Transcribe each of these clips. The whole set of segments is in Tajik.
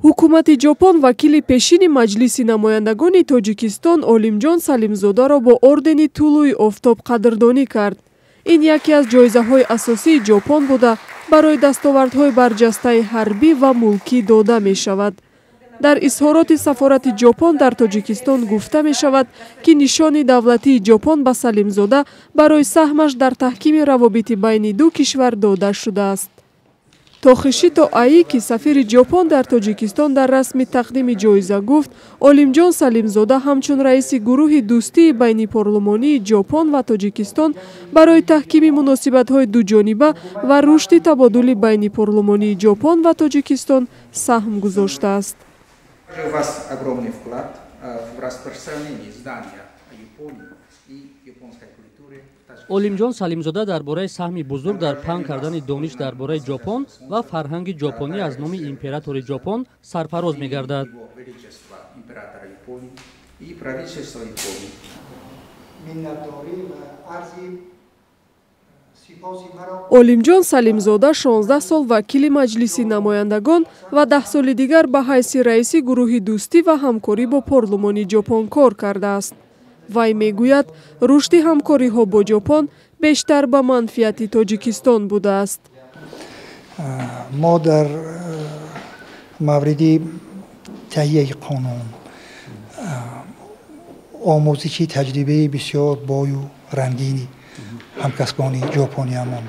Ҳукумати Ҷопон вакили пешини Маҷлиси намояндагони Тоҷикистон Олимҷон Салимзодаро бо ордени Тулӯи офтоб қадрдонӣ кард. Ин яке аз ҷоизаҳои асосии Ҷопон буда, барои дастовардҳои барҷастаи ҳарбӣ ва мулкӣ дода мешавад. Дар изҳороти сафорати Ҷопон дар Тоҷикистон гуфта мешавад, ки нишони давлатии Ҷопон ба Салимзода барои саҳмаш дар таҳкими равобити байни ду кишвар дода шудааст. Тохишито Аики, сафири Ҷопон дар Тоҷикистон, дар расми тақдими ҷоиза гуфт, Олимҷон Салимзода ҳамчун раиси гурӯҳи дӯстии байнипарлумонии Ҷопон ва Тоҷикистон барои таҳкими муносибатҳои дуҷониба ва рушди табодули байнипарлумонии Ҷопон ва Тоҷикистон саҳм гузоштааст. У вас огромный вклад в распространение знания о Японии и японской культуре. Олимҷон Салимзода дар бораи саҳми бузург дар паҳн кардани дониш дар бораи Ҷопон ва фарҳанги ҷопонӣ аз номи императори Ҷопон сарфароз мегардад. Его Величества императора Японии и правительства Японии. Миннатдорӣ ва арзи сипоси маро. Олимҷон Салимзода 16 сол вакили Маҷлиси намояндагон ва 10 соли дигар ба ҳайси раиси гурӯҳи дӯстӣ ва ҳамкорӣ бо парлумони Ҷопон кор кардааст. Вай мегӯяд, рушди ҳамкориҳо бо Ҷопон бештар ба манфиати Тоҷикистон будааст. Мо дар мавриди таҳияи қонун, омӯзиши таҷрибаи бисёр бою рангини ҳамкасбони ҷопониямон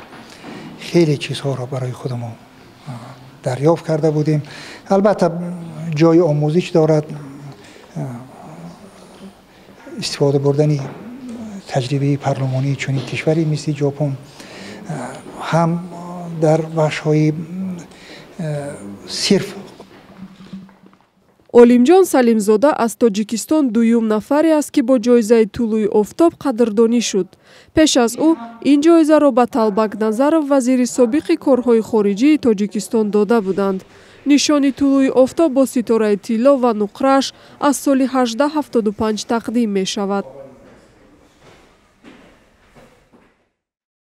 хеле чизҳоро барои худамон дарёфт карда будем. Албатта, ҷои омӯзиш дорад истифода бурдани таҷрибаи парлумонии чунин кишваре мисли Ҷопон, ҳам дар бахшҳои сирф. Олимҷон Салимзода аз Тоҷикистон дуюм нафаре аст, ки бо ҷоизаи Тулӯи офтоб қадрдонӣ шуд. Пеш аз ӯ ин ҷоизаро ба Талбак Назаров, вазири собиқи корҳои хориҷии Тоҷикистон, дода буданд. Нишони Тулӯи офтоб бо ситораи тилло ва нуқрааш аз соли 1875 тақдим мешавад.